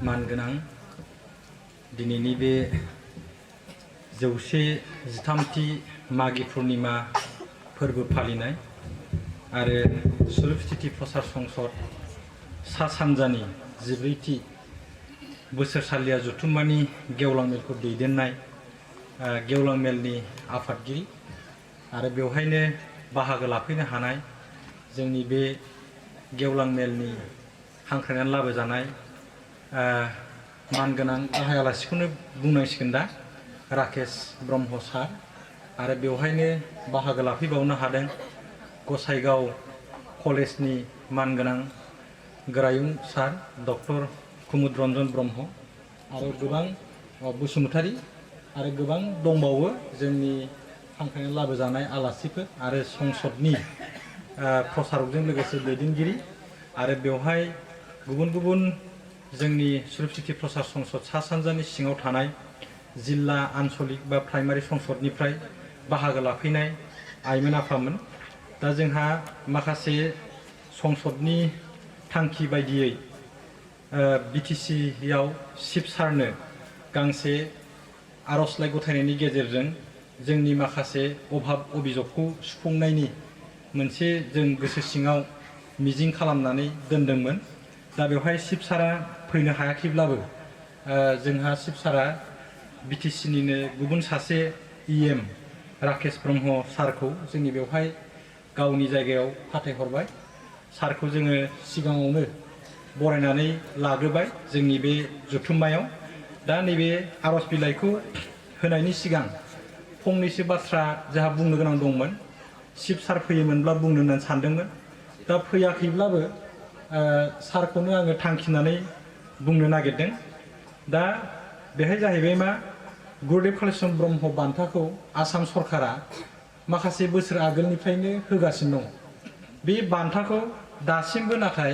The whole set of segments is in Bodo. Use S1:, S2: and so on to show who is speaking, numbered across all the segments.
S1: मानगोनां दिनैनि बे 113थि मागि पुर्णिमा फोरबो फालिनाय आरो सुलभस्थिति प्रसार संसद सा सानजानि 14थि बोसोरसालिया जथुम्मानि गेवलां मेलखौ दैदेननाय गेवलां मेलनि आफादगिरि आरो बेवहायनो बाहागो लाफैनो हानाय जोंनि बे गेवलां मेलनि हांख्रायनानै लाबोजानाय मानगोनां गाहाय आलासिखौनो बुंनांसिगोन दा राकेश ब्रह्म सार आरो बेवहायनो बाहागो लाफैबावनो हादों गसाइगाव कलेजनि मानगोनां गोरायुं सार डक्टर कुमुद रन्जन ब्रह्म आरो गोबां बसुमतारी आरो गोबां दंबावो जोंनि हांख्रायनानै लाबोजानाय आलासिफोर आरो संसदनि प्रसारकजों लोगोसे दैदेनगिरि आरो बेवहाय गुबुन गुबुन जोंनि सुलभस्थिति प्रसार संसद सा सानजानि सिङाव थानाय जिल्ला आन्चलिक बा प्राइमारि संसदनिफ्राय बाहागो लाफैनाय आइमोन आफामोन दा जोंहा माखासे संसदनि थांखि बायदियै बिटिसिआव चिफ सारनो गांसे आर'जलाइ गथायनायनि गेजेरजों जोंनि माखासे अभाब अभिजगखौ सुफुंनायनि मोनसे जों गोसो सिङाव मिजिं खालामनानै दोनदोंमोन दा बेवहाय चिफ सारा फैनो हायाखैब्लाबो जोंहा चिफ सारा बिटिसिनिनो गुबुन सासे इएम राकेश ब्रह्म सारखौ जोंनि बेवहाय गावनि जायगायाव फाथायहरबाय सारखौ जोङो सिगाङावनो बरायनानै लाग्रोबाय जोंनि बे जथुम्मायाव दा नैबे आर'ज बिलाइखौ होनायनि सिगां फंनैसो बाथ्रा जोंहा बुंनो गोनां दंमोन चिफ सार फैयोमोनब्ला बुंनो होननानै सानदोंमोन दा फैयाखैब्लाबो सारखौनो आङो थांखिनानै बुंनो नागिरदों दा बेहाय जाहैबाय मा गुरुदेव कालिचरण ब्रह्म बान्थाखौ आसाम सरकारा माखासे बोसोर आगोलनिफ्रायनो होगासिनो दङ बे बान्थाखौ दासिमबो नाथाय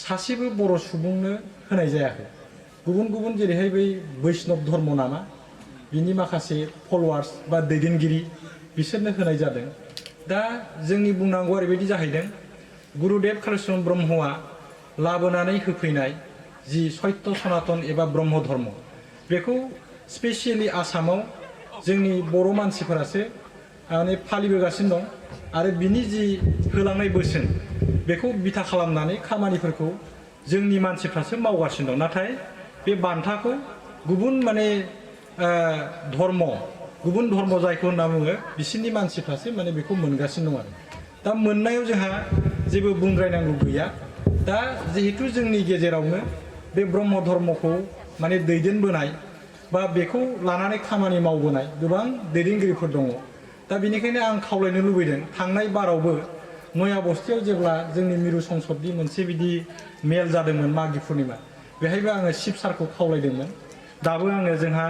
S1: सासेबो बर' सुबुंनो होनाय जायाखै गुबुन गुबुन जेरैहाय बै बैष्णव धर्म नामा बिनि माखासे फलोवार्स बा दैदेनगिरि बिसोरनो होनाय जादों दा जोंनि बुंनांगौ ओरैबायदि जाहैदों गुरुदेव कालिचरण ब्रह्मआ लाबोनानै होफैनाय जि सत्य सनातन एबा ब्रह्म धर्म बेखौ स्पेसियेलि आसामाव जोंनि बर' मानसिफोरासो माने फालिबोगासिनो दं आरो बिनि जि होलांनाय बोसोन बेखौ बिथा खालामनानै खामानिफोरखौ जोंनि मानसिफ्रासो मावगासिनो दं नाथाय बे बान्थाखौ गुबुन माने गुबुन धर्म जायखौ होनना बुङो बिसोरनि मानसिफ्रासो माने बेखौ मोनगासिनो दं आरो दा मोननायाव जोंहा जेबो बुंद्रायनांगौ गैया दा जिहेतु जोंनि गेजेरावनो बे ब्रह्म धर्मखौ माने दैदेनबोनाय बा बेखौ लानानै खामानि मावबोनाय गोबां दैदेनगिरिफोर दङ दा बेनिखायनो आं खावलायनो लुबैदों थांनाय बारावबो नया बस्तियाव जेब्ला जोंनि मिरु संसदनि मोनसे बिदि मेल जादोंमोन मागि पुर्णिमा बेहायबो आङो चिफ सारखौ खावलायदोंमोन दाबो आङो जोंहा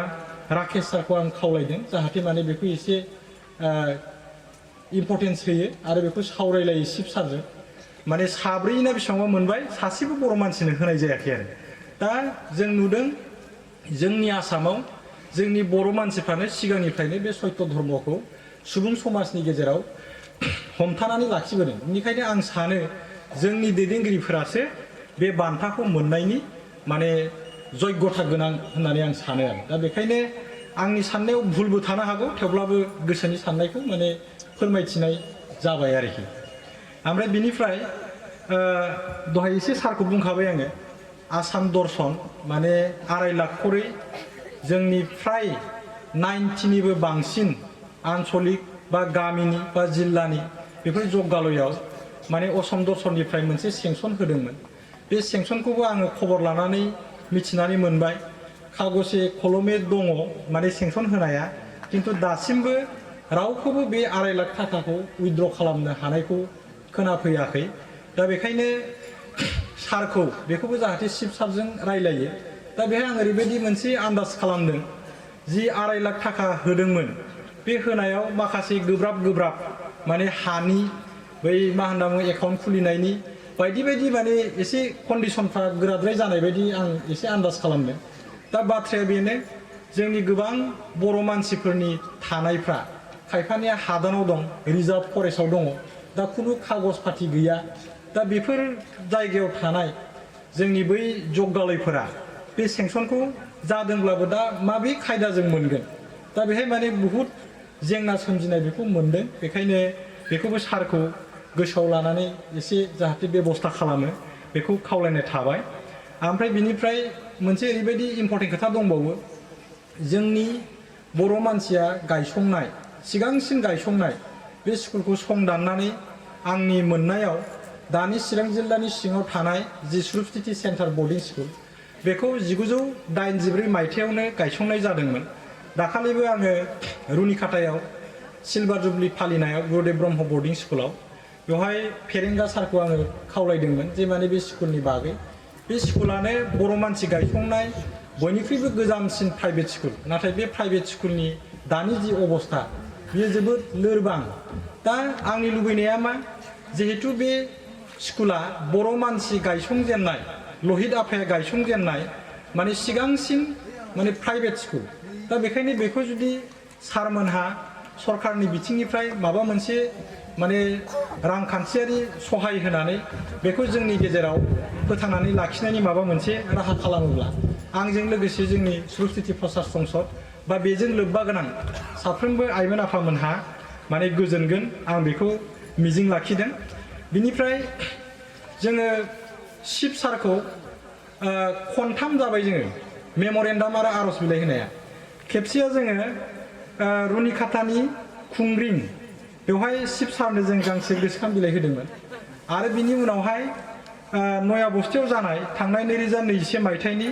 S1: राकेश सारखौ आं खावलायदों जाहाथे माने बेखौ एसे इम्परटेन्स होयो आरो बेखौ सावरायलायो चिफ सारजों माने साब्रैना बेसेबांबा मोनबाय सासेबो बर' मानसिनो होनाय जायाखै आरो दा जों नुदों जोंनि आसामाव जोंनि बर' मानसिफ्रानो सिगांनिफ्रायनो बे सत्य धर्मखौ सुबुं समाजनि गेजेराव हमथानानै लाखिबोदों बेनिखायनो आं सानो जोंनि दैदेनगिरिफोरासो बे बान्थाखौ मोननायनि माने जग्यता गोनां होननानै आं सानो आरो दा बेखायनो आंनि साननायाव भुलबो थानो हागौ थेवब्लाबो गोसोनि साननायखौ माने फोरमायथिनाय जाबाय आरोखि ओमफ्राय बिनिफ्राय दहाय एसे सारखौ बुंखाबाय आङो आसाम दर्शन माने 2.5 लाख खरै जोंनि फ्राय 90निबो बांसिन आन्चलिक बा गामिनि बा जिल्लानि बेफोर जग्गालयाव माने असम दर्शननिफ्राय मोनसे सेंसन होदोंमोन बे सेंसनखौबो आङो खबर लानानै मिथिनानै मोनबाय कागजे कलमे दङ माने सेंसन होनाया किन्तु दासिमबो रावखौबो बे 2.5 लाख थाखाखौ उइथड्र खालामनो हानायखौ खोनाफैयाखै दा बेखायनो सारखौ बेखौबो जाहाथे चिफ सारजों रायलायो दा बेहाय आं ओरैबायदि मोनसे आन्दाज खालामदों जि 2.5 लाख थाखा होदोंमोन बे होनायाव माखासे गोब्राब माने हानि बै मा होनना बुङो एकाउन्ट खुलिनायनि बायदि बायदि माने एसे कन्डिशनफ्रा गोराद्राय जानाय बायदि आं एसे आन्दाज खालामदों दा बाथ्राया बेनो जोंनि गोबां बर' मानसिफोरनि थानायफ्रा खायफानिया हादानाव दं रिजार्भ फरेस्टआव दङ दा खुनु कागज पाति गैया दा बेफोर जायगायाव थानाय जोंनि बै जग्गालयफोरा बे सेंसनखौ जादोंब्लाबो दा माबे खायदाजों मोनगोन दा बेहाय माने बुहुद जेंना सोमजिनाय बेखौ मोनदों बेखायनो बेखौबो सारखौ गोसोआव लानानै एसे जाहाथे बेबस्था खालामो बेखौ खावलायनाय थाबाय ओमफ्राय बिनिफ्राय मोनसे ओरैबायदि इम्परटेन्ट खोथा दंबावो जोंनि बर' मानसिया गायसंनाय सिगांसिन गायसंनाय बे स्कुलखौ संदाननानै आंनि मोननायाव दानि चिरां जिल्लानि सिङाव थानाय जि सुरुपस्थिति सेन्टार बर्डिं स्कुल बेखौ 1984 मायथाइयावनो गायसंनाय जादोंमोन दाखालिबो आङो रुनिखाटायाव सिलभार जुबलि फालिनायाव गुरुदेव ब्रह्म बर्डिं स्कुलाव बेवहाय फेरेंगा सारखौ आङो खावलायदोंमोन जे माने बे स्कुलनि बागै बे स्कुलानो बर' मानसि गायसंनाय बयनिख्रुइबो गोजामसिन प्राइभेट स्कुल नाथाय बे प्राइभेट स्कुलनि दानि जि अबस्था बेयो जोबोद लोरबां दा आंनि लुबैनाया मा जिहेतु बे स्कुला बर' मानसि गायसंजेननाय लहित आफाया गायसंजेननाय माने सिगांसिन माने प्राइभेट स्कुल दा बेखायनो बेखौ जुदि सारमोनहा सरकारनि बिथिंनिफ्राय माबा मोनसे माने रांखान्थियारि सहाय होनानै बेखौ जोंनि गेजेराव फोथांनानै लाखिनायनि माबा मोनसे राहा खालामोब्ला आंजों लोगोसे जोंनि सुरुपस्थिति प्रसाद संसद बा बेजों लोब्बा गोनां साफ्रोमबो आइमोन आफामोनहा माने गोजोनगोन आं बेखौ मिजिं लाखिदों बिनिफ्राय जोङो शिब सारखौ खनथाम जाबाय जोङो मेम'रेन्डाम आरो आर'ज बिलाइ होनाया खेबसेया जोङो रुनिखाटानि खुंग्रिं बेवहाय शिब सारनो जों गांसे गोसोखां बिलाइ होदोंमोन आरो बिनि उनावहाय नया बस्तियाव जानाय थांनाय 2021 मायथाइनि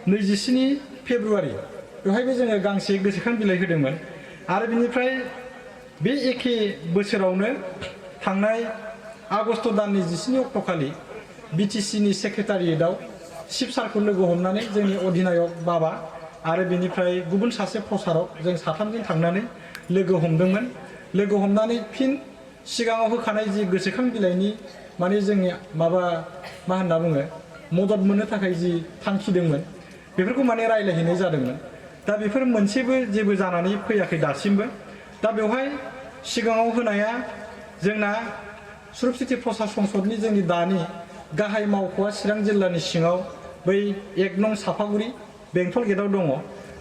S1: 27 फेब्रुवारि बेवहायबो जोङो गांसे गोसोखां बिलाइ होदोंमोन आरो बिनिफ्राय बे एखे बोसोरावनो थांनाय आगस्ट दाननि 17 अक्ट'खालि बिटिसिनि सेक्रेटारियेटआव शिब सारखौ लोगो हमनानै जोंनि अधिनायक बाबा आरो बिनिफ्राय गुबुन सासे प्रसारक जों साथामजों थांनानै लोगो हमदोंमोन लोगो हमनानै फिन सिगाङाव होखानाय जि गोसोखां बिलाइनि माने जोंनि माबा मा होनना बुङो मदद मोननो थाखाय जि थांखिदोंमोन बेफोरखौ माने रायलायहैनाय जादोंमोन दा बेफोर मोनसेबो जेबो जानानै फैयाखै दासिमबो दा बेवहाय सिगाङाव होनाया जोंना सुरुपस्थिति प्रसाद संसदनि जोंनि दानि गाहाय मावख'आ चिरां जिल्लानि सिङाव बै 1 नं साफागुरि बेंटल गेटआव दङ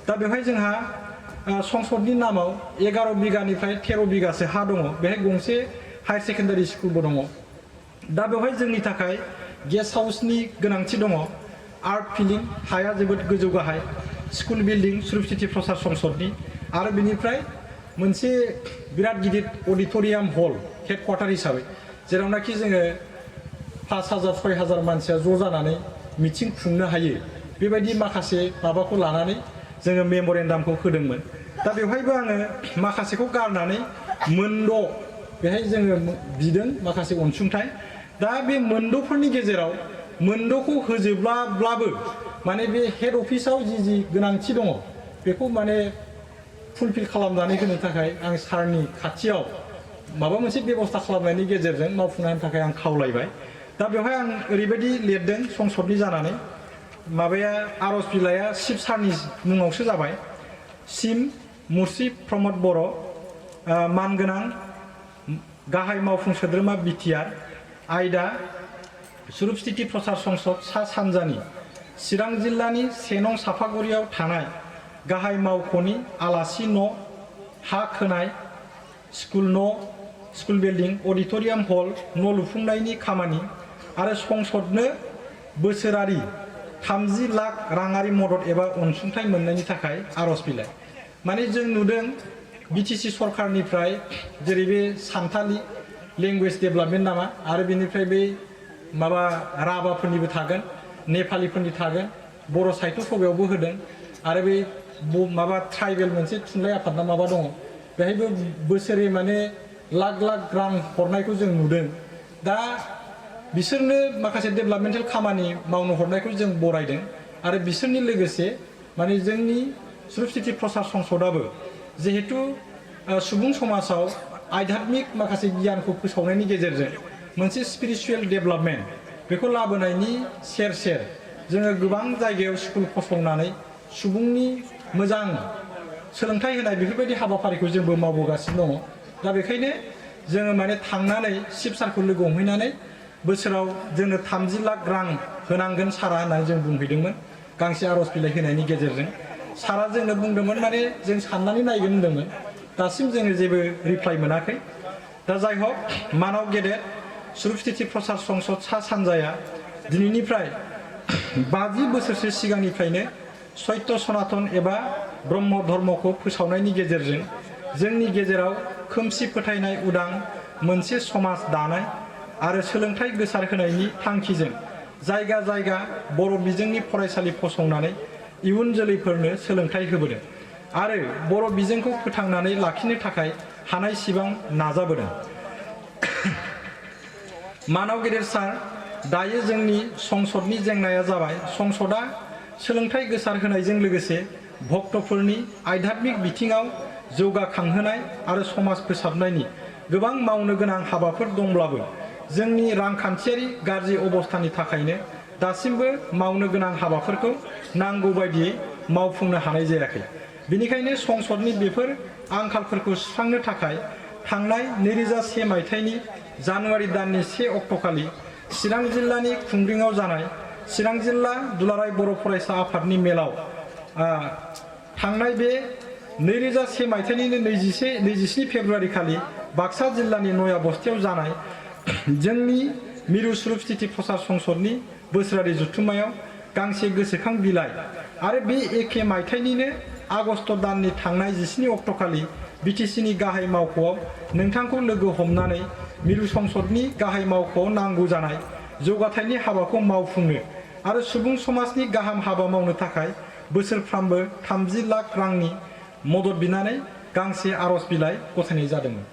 S1: दा बेवहाय जोंहा संसदनि नामाव 11 बिगानिफ्राय 13 बिगासो हा दङ बेहाय गंसे हायार सेकेन्डारि स्कुलबो दङ दा बेवहाय जोंनि थाखाय गेस्ट हाउसनि गोनांथि दङ आर्ट फिलिं हाया जोबोद गोजौ गाहाय स्कुल बिल्डिं सुरुपस्थिति प्रसाद संसदनि आरो बिनिफ्राय मोनसे बिराद गिदिर अडिट'रियाम हल हेडक्वार्टार हिसाबै जेरावनाखि जोङो 5000 6000 मानसिया ज' जानानै मिटिं खुंनो हायो बेबायदि माखासे माबाखौ लानानै जोङो मेम'रेन्डामखौ होदोंमोन दा बेवहायबो आङो माखासेखौ गारनानै मोनद' बेहाय जोङो बिदों माखासे अनसुंथाइ दा बे मोनद'फोरनि गेजेराव मोनद'खौ होजोबब्लाबो माने बे हेड अफिसाव जि गोनांथि दङ बेखौ माने फुलफिल खालामनानै होनो थाखाय आं सारनि खाथियाव माबा मोनसे बेबस्था खालामनायनि गेजेरजों मावफुंनो होनो थाखाय आं खावलायबाय दा बेवहाय आं ओरैबायदि लिरदों संसदनि जानानै माबाया आर'ज बिलाइया शिब सारनि मुङावसो जाबाय सिम मुर्सि प्रमद बर' मानगोनां गाहाय मावफुं सोद्रोमा BTR आयदा सुरुपस्थिति प्रसाद संसद सा सानजानि चिरां जिल्लानि 1 नं साफागुरियाव थानाय गाहाय मावख'नि आलासि न' हा खोनाय स्कुल न' स्कुल बिल्डिं अडिट'रियाम हल न' लुफुंनायनि खामानि आरो संसदनो बोसोरारि 30 लाख राङारि मदद एबा अनसुंथाइ मोननायनि थाखाय आर'ज बिलाइ माने जों नुदों BTC सरकारनिफ्राय जेरै बे सानथालि लेंगुवेज डेभेलपमेन्ट नामा आरो बेनिफ्राय बे माबा राभाफोरनिबो थागोन नेपालिफोरनि थागोन बर' साहित्य सभायावबो होदों आरो बे माबा ट्राइबेल मोनसे थुनलाइ आफाद ना माबा दङ बेहायबो बोसोरे माने लाख लाख रां हरनायखौ जों नुदों दा बिसोरनो माखासे डेभेलपमेन्टेल खामानि मावनो हरनायखौ जों बरायदों आरो बिसोरनि लोगोसे माने जोंनि सुरुपस्थिति प्रसाद संसदाबो जिहेतु सुबुं समाजाव आध्यात्मिक माखासे गियानखौ फोसावनायनि गेजेरजों मोनसे स्पिरिचुवेल डेभेलपमेन्ट बेखौ लाबोनायनि सेर सेर जोङो गोबां जायगायाव स्कुल फसंनानै सुबुंनि मोजां सोलोंथाइ होनाय बेफोरबायदि हाबाफारिखौ जोंबो मावबोगासिनो दङ दा बेखायनो जोङो माने थांनानै शिब सारखौ लोगो हमहैनानै बोसोराव जोंनो 30 लाख रां होनांगोन सारा होननानै जों बुंहैदोंमोन गांसे आर'ज बिलाइ होनायनि गेजेरजों सारा जोंनो बुंदोंमोन माने जों साननानै नायगोन होनदोंमोन दासिम जोङो जेबो रिप्लाइ मोनाखै दा जाय हक मानाव गेदेर सुरुपस्थिति प्रसार संसद सा सानजाया दिनैनिफ्राय 50 बोसोरसो सिगांनिफ्रायनो सत्य सनातन एबा ब्रह्म धर्मखौ फोसावनायनि गेजेरजों जोंनि गेजेराव खोमसि फोथायनाय उदां मोनसे समाज दानाय आरो सोलोंथाइ गोसारहोनायनि थांखिजों जायगा जायगा बर' बिजोंनि फरायसालि फसंनानै इयुन जोलैफोरनो सोलोंथाइ होबोदों आरो बर' बिजोंखौ फोथांनानै लाखिनो थाखाय हानायसिबां नाजाबोदों। मानाव गेदेर सार दायो जोंनि संसदनि जेंनाया जाबाय संसदआ सोलोंथाइ गोसारहोनायजों लोगोसे भक्तफोरनि आध्यात्मिक बिथिङाव जौगाखांहोनाय आरो समाज फोसाबनायनि गोबां मावनो गोनां हाबाफोर दंब्लाबो जोंनि रांखान्थियारि गाज्रि अबस्थानि थाखायनो दासिमबो मावनो गोनां हाबाफोरखौ नांगौ बायदियै मावफुंनो हानाय जायाखै। बेनिखायनो संसदनि बेफोर आंखालफोरखौ सुस्रांनो थाखाय थांनाय 2001 मायथाइनि जानुवारि दाननि 1 अक्ट'खालि चिरां जिल्लानि खुंग्रिङाव जानाय चिरां जिल्ला दुलाराय बर' फरायसा आफादनि मेलाव थांनाय बे 2001 मायथाइनि 27 फेब्रुवारि खालि बाक्सा जिल्लानि नया बस्तियाव जानाय जोंनि मिरु सुरुपस्थिति प्रसार संसदनि बोसोरारि जथुम्मायाव गांसे गोसोखां बिलाइ आरो बे एखे मायथाइनिनो आगस्ट दाननि थांनाय 17 अक्ट'खालि बिटिसिनि गाहाय मावख'आव नोंथांखौ लोगो हमनानै मिरु संसदनि गाहाय मावख'आव नांगौ जानाय जौगाथायनि हाबाखौ मावफुंनो आरो सुबुं समाजनि गाहाम हाबा मावनो थाखाय बोसोरफ्रामबो 30 लाख रांनि मदद बिनानै गांसे आर'ज बिलाइ गथायनाय जादोंमोन।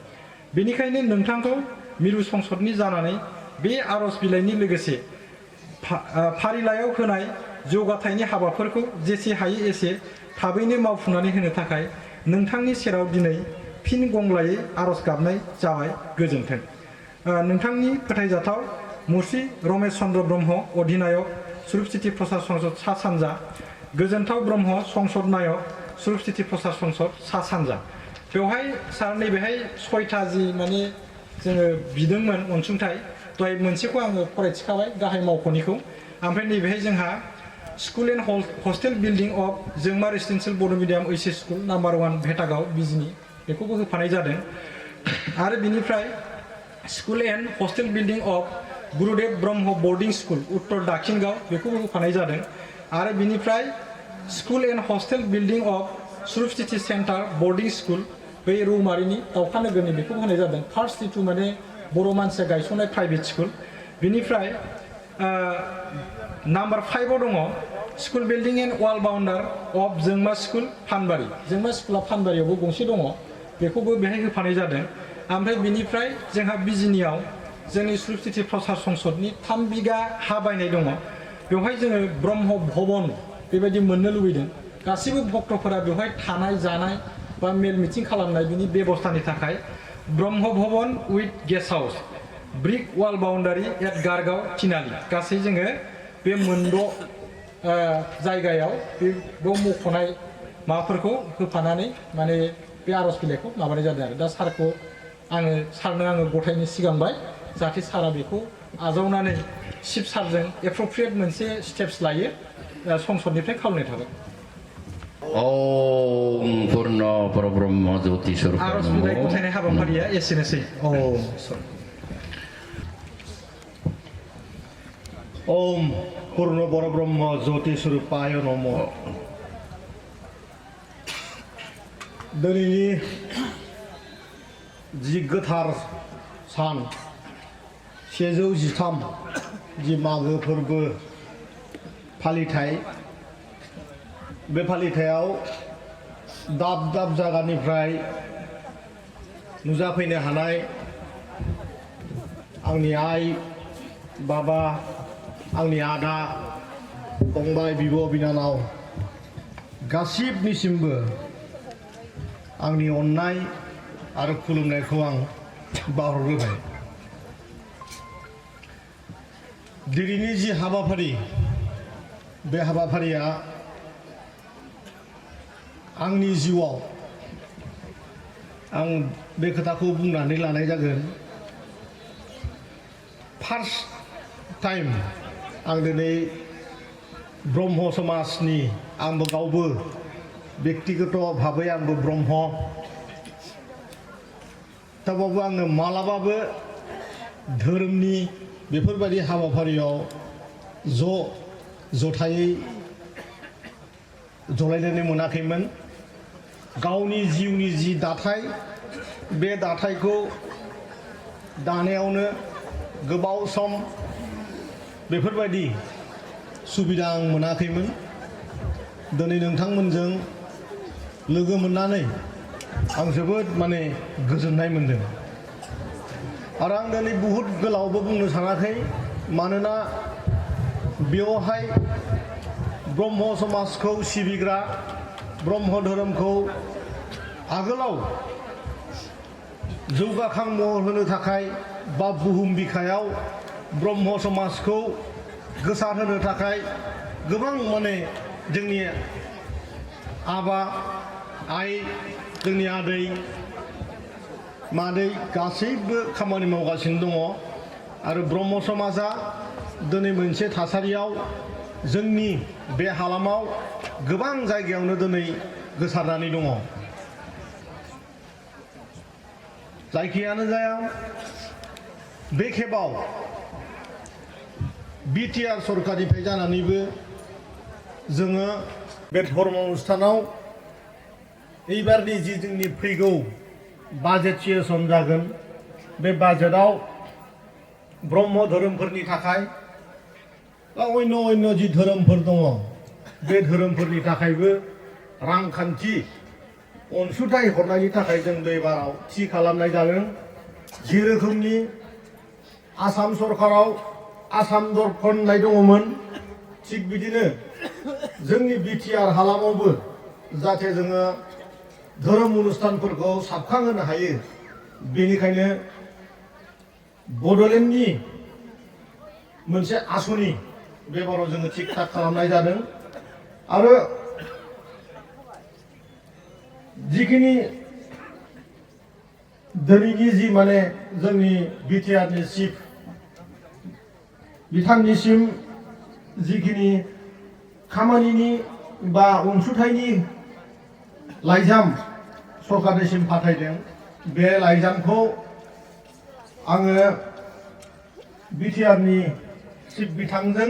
S1: बेनिखायनो नोंथांखौ मिरु संसदनि जानानै बे आर'ज बिलाइनि लोगोसे फारिलाइयाव होनाय जौगाथायनि हाबाफोरखौ जेसे हायो एसे थाबैनो मावफुंनानै होनो थाखाय नोंथांनि सेराव दिनै फिन गंग्लायै आर'ज गाबनाय जाबाय। गोजोन्थों। नोंथांनि फोथायजाथाव मुस्रि रमेश चन्द्र ब्रह्म अधिनायक सुरुपस्थिति प्रसार संसद सा सानजा गोजोनथाव ब्रह्म संसद नायक सुरुपस्थिति प्रसार संसद सा सानजा। बेवहाय सार नैबेहाय 6था जि माने जोङो बिदोंमोन अनसुंथाइ दहाय मोनसेखौ आङो फरायथिखाबाय गाहाय मावख'निखौ ओमफ्राय नैबेहाय जोंहा school and hostel building of जोंमा रेसिडेन्सियेल बर' मिडियाम ओइस एस स्कुल नाम्बार 1 भेटागाव बिजनि बेखौबो होफानाय जादों आरो बिनिफ्राय school and hostel building of Gurudev Brahma boarding school उत्तर दाखिनगाव बेखौबो होफानाय जादों आरो बिनिफ्राय school and hostel building of सुरुपस्थिति सेन्टार बर्डिं स्कुल बै रौमारिनि दावखा नोगोरनि बेखौबो होनाय जादों। फार्स्ट जिथु माने बर' मानसिया गायसननाय प्राइभेट स्कुल बिनिफ्राय नाम्बार 5आव दङ school building and wall boundary of जोंमा स्कुल फानबारि जोंमा स्कुला फानबारियावबो गंसे दङ बेखौबो बेहाय होफानाय जादों। ओमफ्राय बिनिफ्राय जोंहा बिजिनियाव जोंनि सुरुपस्थिति प्रसार संसदनि 3 बिगा हा बायनाय दङ बेवहाय जोङो ब्रह्म भवन बेबायदि मोननो लुबैदों गासैबो भक्तफोरा बेवहाय थानाय जानाय बा मेल मिटिं खालामनाय बिनि बेबस्थानि थाखाय Brahma Bhavan with guest house brick wall boundary at गारगाव थिनालि गासै जोङो बे मोनद' जायगायाव बेयाव मख'नाय माबाफोरखौ होफानानै माने बे आर'ज बिलाइखौ माबानाय जादों आरो दा सारखौ सारनो आङो गथायनो सिगांबाय जाहाथे सारा बेखौ आजावनानै चिफ सारजों एप्रप्रियेट मोनसे स्टेप्स लायो संसदनिफ्राय खावलायनाय थाबाय।
S2: ओम पूर्ण परब्रह्म ज्योति स्वरूप
S1: आर'ज बिलाइ गथायनाय हाबाफारिया एसेनोसै।
S3: ओम पूर्ण परब्रह्म ज्योति स्वरूपाय नमः। दिनैनि जि गोथार सान 113 जि मागो फोरबो फालिथाय बे फालिथायाव दाब दाब जायगानिफ्राय नुजाफैनो हानाय आंनि आइ बाबा आंनि आदा फंबाय बिब' बिनानाव गासिबनिसिमबो आंनि अननाय आरो खुलुमनायखौ आं बावहरग्रोबाय। दिनैनि जि हाबाफारि बे हाबाफारिया आंनि जिउआव आं बे खोथाखौ बुंनानै लानाय जागोन फार्स्ट टाइम आं दिनै ब्रह्म समाजनि आंबो गावबो व्यक्तिगत भाबै आंबो ब्रह्म थेवबाबो आङो मालाबाबो धोरोमनि बेफोरबायदि हाबाफारियाव जथायै जलायनानै मोनाखैमोन गावनि जिउनि जि दाथाय बे दाथायखौ दानायावनो गोबाव सम बेफोरबायदि सुबिदा आं मोनाखैमोन दिनै नोंथांमोनजों लोगो मोननानै आं जोबोद माने गोजोननाय मोनदों आरो आं दिनै बुहुद गोलावबो बुंनो सानाखै मानोना बेवहाय ब्रह्म समाजखौ सिबिग्रा ब्रह्म धोरोमखौ आगोलाव जौगाखां महर होनो थाखाय बा बुहुम बिखायाव ब्रह्म समाजखौ गोसार होनो थाखाय गोबां माने जोंनि आबा आइ जोंनि आदै मादै गासैबो खामानि मावगासिनो दङ आरो ब्रह्म समाजा दिनै मोनसे थासारियाव जोंनि बे हालामाव गोबां जायगायावनो दिनै गोसारनानै दङ जायखियानो जाया बे खेबाव BTR सरकारनिफ्राय जानानैबो जोङो बे धर्म अनुष्ठानाव एबारनि जि जोंनि फैगौ बाजेट सेसन जागोन बे बाजेटआव ब्रह्म धोरोमफोरनि थाखाय अन्य जि धोरोमफोर दङ बे धोरोमफोरनि थाखायबो रांखान्थि अनसुंथाइ हरनायनि थाखाय जों एबाराव थि खालामनाय जादों जि रोखोमनि आसाम सरकाराव आसाम दर्पन होननाय दङमोन थिग बिदिनो जोंनि BTR हालामावबो जाहाथे जोङो धोरोम अनुष्ठानफोरखौ साबखांहोनो हायो बेनिखायनो बड'लेण्डनि मोनसे आसनि बेबाराव जोङो थिक थाक खालामनाय जादों आरो जिखिनि दिनैनि जि माने जोंनि BTRनि चिफ बिथांनिसिम जिखिनि खामानिनि बा अनसुंथाइनि लाइजाम सरकारनिसिम फाथायदों बे लाइजामखौ आङो BTRनि चिफ बिथांजों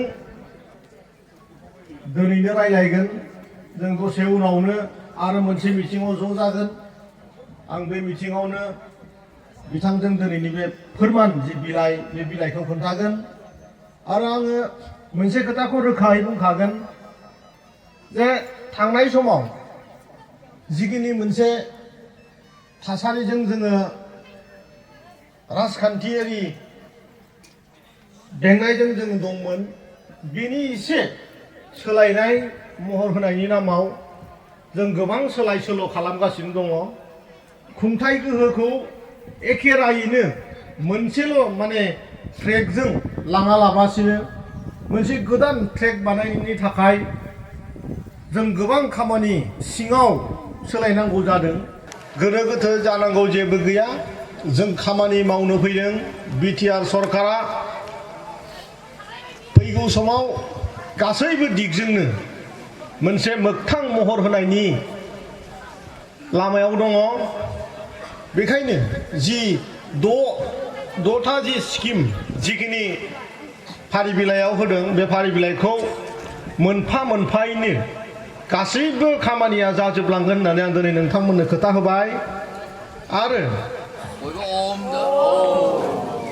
S3: दिनैनो रायलायगोन जों दसे उनावनो आरो मोनसे मिटिङाव ज' जागोन आं बे मिटिङावनो बिथांजों दिनैनि बे फोरमान जि बिलाइ बे बिलाइखौ खोन्थागोन आरो आङो मोनसे खोथाखौ रोखायै बुंखागोन जे थांनाय समाव जिखिनि मोनसे थासारिजों जोङो राजखान्थियारि बेंनायजों जों दंमोन बेनि एसे सोलायनाय महर होनायनि नामाव जों गोबां सोलाय सोल' खालामगासिनो दङ खुंथाय गोहोखौ एखे रायैनो मोनसेल' माने ट्रेकजों लाङालाबासिनो मोनसे गोदान ट्रेक बानायनायनि थाखाय जों गोबां खामानि सिङाव सोलायनांगौ जादों गोनो गोथो जानांगौ जेबो गैया जों खामानि मावनो फैदों BTR सरकारा फैगौ समाव गासैबो दिगजोंनो मोनसे मोगथां महर होनायनि लामायाव दङ बेखायनो जि द'था जि स्किम जिखिनि फारि बिलाइयाव होदों बे फारि बिलाइखौ मोनफा मोनफायैनो गासैबो खामानिया जाजोबलांगोन होननानै आं दिनै नोंथांमोननो खोथा होबाय आरो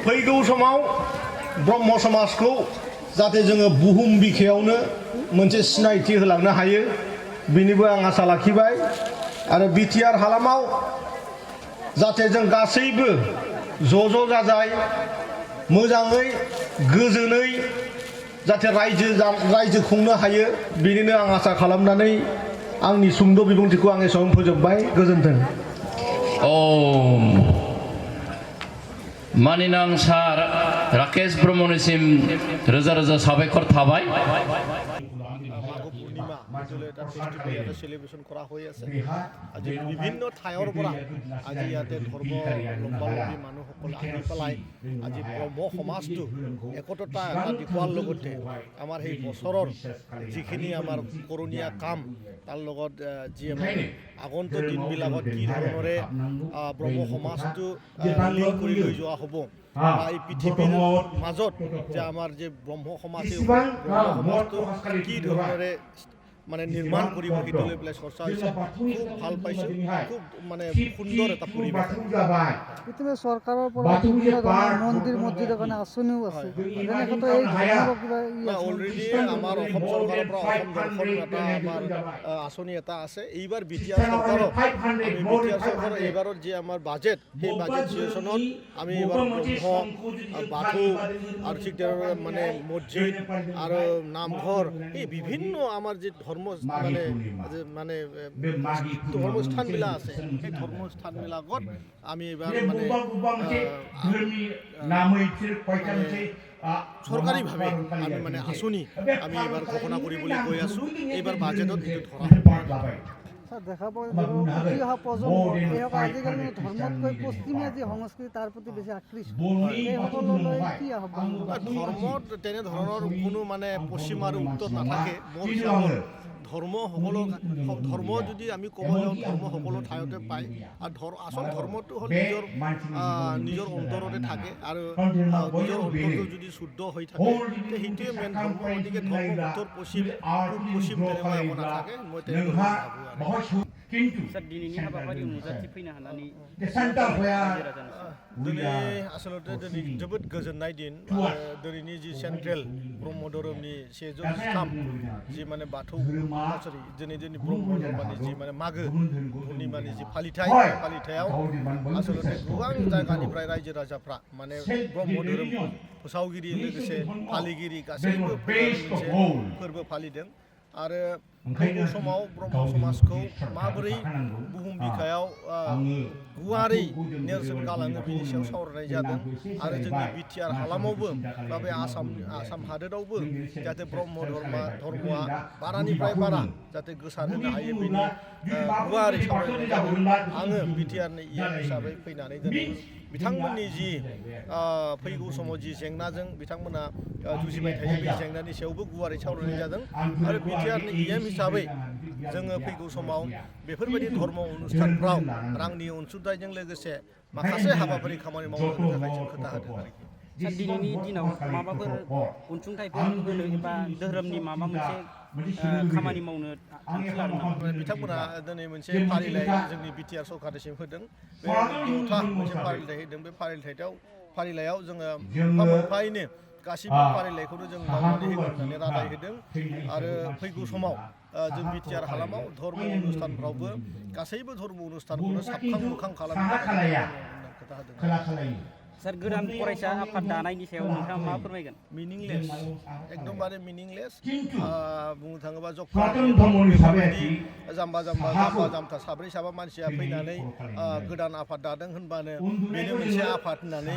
S3: फैगौ समाव ब्रह्म समाजखौ जाहाथे जोङो बुहुम बिखायावनो मोनसे सिनायथि होलांनो हायो बेनिबो आं आसा लाखिबाय आरो BTR हालामाव जाहाथे जों गासैबो ज' जाजाय मोजाङै गोजोनै जाहाथे रायजो खुंनो हायो बेनिनो आं आसा खालामनानै आंनि सुंद' बिबुंथिखौ आं एसेबां फोजोबबाय गोजोन्थों
S2: ओम मानिनां सार राकेश ब्रह्मनिसिम रोजा रोजा साबायखर थाबाय
S3: মাজুলী এটা ফেষ্টিভেল ইয়াতে চেলিব্ৰেশ্যন কৰা হৈ আছে আজি বিভিন্ন ঠাইৰ পৰা আজি ইয়াতে ধৰ্মাৱলম্বী মানুহসকলে আহি পেলাই আজি ব্ৰহ্ম সমাজটো একতা এটা দেখুওৱাৰ লগতে আমাৰ সেই বছৰৰ যিখিনি আমাৰ কৰণীয়া কাম তাৰ লগত যি আমাৰ আগন্তুক দিনবিলাকত কি ধৰণেৰে ব্ৰহ্ম সমাজটো লীন কৰি লৈ যোৱা হ'ব এই পৃথিৱীৰ মাজত যে আমাৰ যে ব্ৰহ্ম সমাজ সমাজটো কি ধৰণেৰে মানে নিৰ্মাণ কৰিব সেইটো লৈ পেলাই চৰ্চা হৈছে খুব ভাল পাইছোঁ খুব মানে সুন্দৰ এটা পৰিৱেশ
S4: ইতিমধ্যে চৰকাৰৰ পৰা বিভিন্ন ধৰণৰ মন্দিৰ মছজিদৰ কাৰণে আঁচনিও আছে
S3: অলৰেডি আমাৰ অসম চৰকাৰৰ পৰা অসম দৰ্শন এটা আমাৰ আঁচনি এটা আছে এইবাৰ BTR চৰকাৰৰ এইবাৰৰ যি আমাৰ বাজেট সেই বাজেট চিচনত আমি এইবাৰ ব্ৰহ্ম বাথৌ আৰু ঠিক তেনেদৰে মানে মছজিদ আৰু নামঘৰ এই বিভিন্ন আমাৰ যি মানে ধৰ্মস্থানবিলাক আছে সেই ধৰ্মস্থানবিলাকত আমি এইবাৰ চৰকাৰীভাৱে আমি মানে আঁচনি আমি এইবাৰ ঘোষণা কৰিবলৈ গৈ আছোঁ এইবাৰ বাজেটত এইটো ধৰা
S4: দেখা পোৱা উঠি অহা প্ৰজন্ম আজিকালি ধৰ্মতকৈ পশ্চিমীয়া যি সংস্কৃতি তাৰ প্ৰতি বেছি আকৃষ্ট সেইসকললৈ কি আহ্বান
S3: ধৰ্মত তেনেধৰণৰ কোনো মানে পশ্চিম আৰু উত্তৰ নাথাকে মোৰ হিচাপত ধৰ্ম যদি আমি ক'ব যাওঁ ধৰ্ম সকলো ঠাইতে পায় আৰু আচল ধৰ্মটো হ'ল নিজৰ অন্তৰতে থাকে আৰু নিজৰ অন্তৰটো যদি শুদ্ধ হৈ থাকে সেইটোৱে মেইন ধৰ্ম গতিকে ধৰ্ম উত্তৰ পশ্চিম পশ্চিম তেনেকুৱা একো নাথাকে মই তেনেকুৱা ভাবোঁ
S5: दिनैनि हाबाफारियाव नुजाथि फैनो हानानै
S3: दिनै आसलते दिनै जोबोद गोजोननाय दिन दिनैनि जि सेन्ट्रेल ब्रह्म धोरोमनि 113 जि माने बाथौ सरि दिनै जोंनि ब्रह्म धर्मनि जि माने मागो पुर्णिमानि जि फालिथायाव आसलते गोबां जायगानिफ्राय रायजो राजाफ्रा माने ब्रह्म धोरोम फोसावगिरि लोगोसे फालिगिरि गासैबो मोनसे फोरबो फालिदों आरो फैगौ समाव ब्रह्म समाजखौ माबोरै बुहुम बिखायाव गुवारै नेरसोन गालाङो बेनि सायाव सावरायनाय जादों आरो जोंनि BTR हालामावबो बा बे आसाम हादोरावबो जाहाथे ब्रह्म धर्मआ बारानिफ्राय बारा जाहाथे गोसारहोनो हायो बेनि गुवारै सावरायनाय जादों आङो BTRनि हिसाबै फैनानै दिनै बिथांमोननि जि फैगौ समाव जि जेंनाजों बिथांमोना जुजिबाय थायो बे जेंनानि सायावबो गुवारै सावरायनाय जादों आरो BTRनि हिसाबै जोङो फैगौ समाव बेफोरबायदि धर्म अनुष्ठानफ्राव रांनि अनसुंथाइजों लोगोसे माखासे हाबाफारि खामानि मावनो थाखाय जों खोथा होदों आरोखि
S5: दिनैनि दिनाव माबाफोर अनसुंथाइफोर होनो एबा धोरोमनि माबा मोनसे खामानि मावनो थांखि लादों नामा
S3: बिथांमोना दिनै मोनसे फारिलाइ जोंनि BTR सरकारनिसिम होदों बे 10था मोनसे फारिलाइ होदों बे फारिलाइयाव जोङो मोनफायैनो गासिबो फारिलाइखौनो जों मावनानै होगोन होननानै रादाय होदों आरो फैगौ समाव जों BTR हालामाव धर्म अनुष्ठानफ्रावबो गासैबो धर्म अनुष्ठानखौनो साबखां मोखां खालामनो थाखाय खोथा होदों
S5: सार गोदान फरायसा आफाद दानायनि सायाव नोंथाङा मा फोरमायगोन
S3: मिनिंलेस एकदमबारे मिनिंलेस बुंनो थाङोबा जाम्बा जाम्था साब्रै साबा मानसिया फैनानै गोदान आफाद दादों होनबानो बेनो मोनसे आफाद होननानै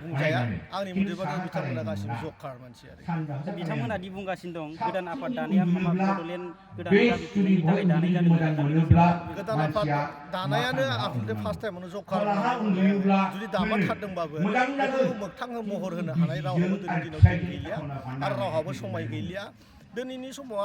S3: बुंजाया आंनि मथेबाथ' बिथांमोना गासिबो जखार मानसि आरो
S5: बिथांमोना दि बुंगासिनो दं गोदान आफाद दानाया बड'लेण्ड गोदान गामिनि थाखाय दानाय जादों
S3: गोदान आफाद दानायानो आफादनि फार्स्ट टाइमावनो जखार जुदि दामाथारदोंबाबो बेखौ मोगथां महर होनो हानाय रावहाबो दिनैनि दिनाव गैलिया आरो रावहाबो समाय गैलिया दिनैनि समाव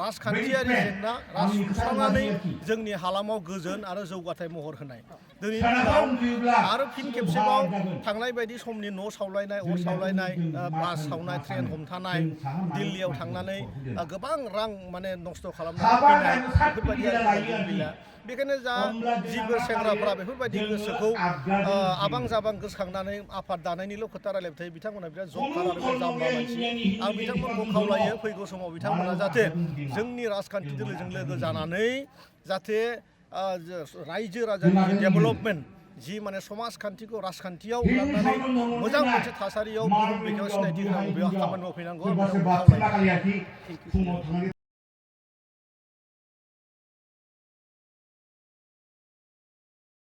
S3: राजखान्थियारि जेंना सुस्रांनानै जोंनि हालामाव गोजोन आरो जौगाथाय महर होनाय दिनैनि दिनाव आरो फिन खेबसेबाव थांनाय बायदि समनि न' सावलायनाय अर सावलायनाय बास सावनाय ट्रेन हमथानाय दिल्लीयाव थांनानै गोबां रां माने नस्थ' खालामनानै फैनाय बेफोरबायदि गैला बेखायनो जिफोर सेंग्राफ्रा बेफोरबायदि गोसोखौ आबां जाबां गोसोखांनानै आफाद दानायनिल' खोथा रायलायबाय थायो बिथांमोना बिराद जखार आरो जाम्बा मानसि आं बिथांमोनखौ खावलायो फैगौ समाव बिथांमोना जाहाथे जोंनि राजखान्थि दोलोजों लोगो जानानै जाहाथे रायजो राजानि डेभेलपमेन्ट जि माने समाजखान्थिखौ राजखान्थियाव लांनानै मोजां मोनसे थासारियाव बुहुम बिखायाव सिनायथि होनांगौ बेयाव खामानि मावफैनांगौ